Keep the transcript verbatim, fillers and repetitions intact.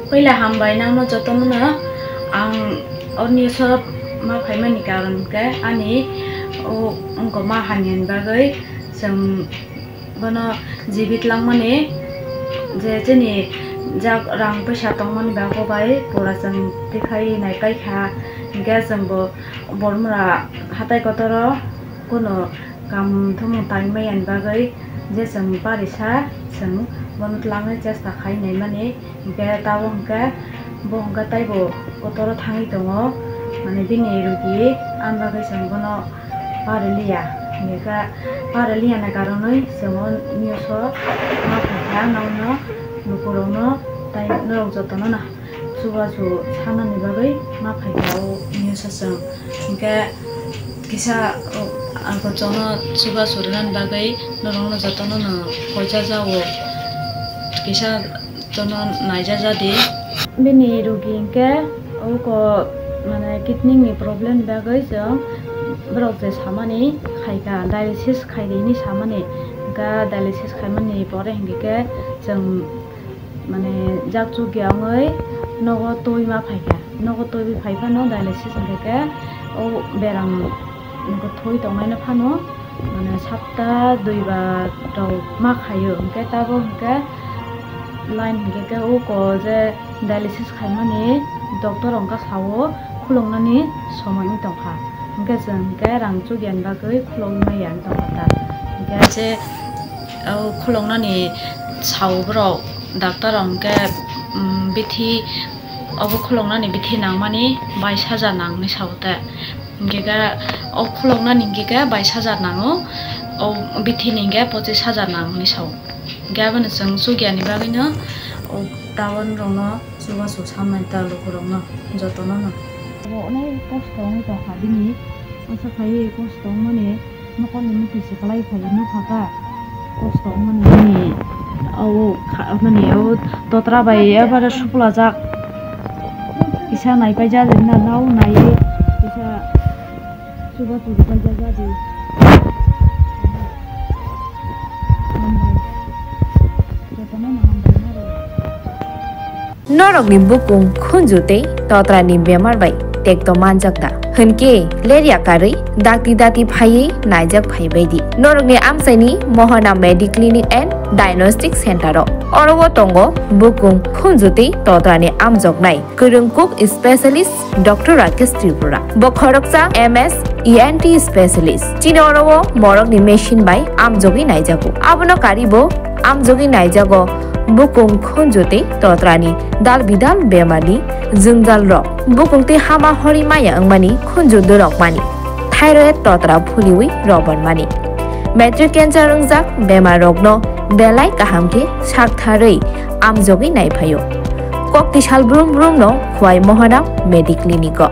Puila hambai nangno jotono no. Ang o news o ma phaimani karon khe ani o wngkoma hamyani bagwi chwng bono jibit langmani je chini jak rang puisa tongmani bago bai pura chwng tikhai naipaikha, hinkhe chwngbo Bormura hatai kotoro kunu kam thumung tangmani bagwi je chwng parisa chwng bono twlangwi chesta khai naimani. Hinkhe tabuk hinkhe bo hinkhe taibo kotoro thangwi tongo, mane bini rugi, ang bagwi chwng bono pariliya. Hinkhe pariliya ni karonwi chwng o news o ma phaikha, nokno lukurokno tai norok jotono no chubachu sanani bagwi ma phaikha o news o chwng. Hinkhe kisa, o, ang kochokno chubachu rwnani bagwi norokno jotono no poisa jago, kisa jotono naijajadi. Bini rugi hinkhe uko, mane, kidney ni problem ni bagwi chwng borok je samani khaikha, dialysis khaidi hinwi samani, hinkhe dialysis khaimani pore hinkhe chwng mane jak chukya wngwi nogo twi ma phaikha. Nogo twi phai phano dialysis hinkhe khe o beram thwi tongnaino phano mane sapta dui bar rok ma khaio. Hinkhe tabuk hinkhe line hinkhe khe o ko je dialysis khaimani doctor rok wngkha sao khuluknani somoi wng tongkha. Hinkhe chwng hinkhe rang chukyani bagwi khuluknai ya wng tongkha ta. Hinkhe je o khuluknani sao borok. Doctor rok hinkhe, um, bithi, obo khuluknani bithi nangmani bais hajar nang hinwi sao te. Hinkhe khe o khuluknani hinkhe khe bais hajar nango, o bithini hinkhe pochis hajar nang hinwi sao. Hinkhe abono chwng chukyani bagwino o town rokno chubachu samnai ta lukurokno jotono no. Obo onek kosto wngwi tongkha bini, asa khai kosto wngmani. Nokni mukti se kwlai phai nukha kha. Kosto wngmani bini, o kha-, mani o totra bai ebare suplajak. Kisa naipaijak, rina nao naiwi kisa chubachu rwbaijak jadi. Hambai. Jotono no hambai naro. Norokni bukung khunju tei totrani bemar bai tekto manjak da? Hwnkhe lerya karwi dakti dakti phaiwi naijak phai baidi. Norokni amchaini Mohana Mediclinic and Diagnostic Center o. Oro o tongo bukung khunju tei totrani amjoknai kwrwng kuk specialist Doctor Rakesh Tripura. Bo khoroksa M S E N T specialist. Chini oro o morokni machine bai amjogwi naijago. Abono karibo amjogwi naijago bukung khunju tei totrani dal bidal bemarni jwngjal rok. Bukung tei hama hori maya wngmani khunju dorok mani. Thyroid totra phuliwi robormani. Matric cancer wngjak bemar rokno belai kaham khe saktharwi amjogwi naiphaio. Kokti sal brum brum no Khwai Mohana Mediclinic o.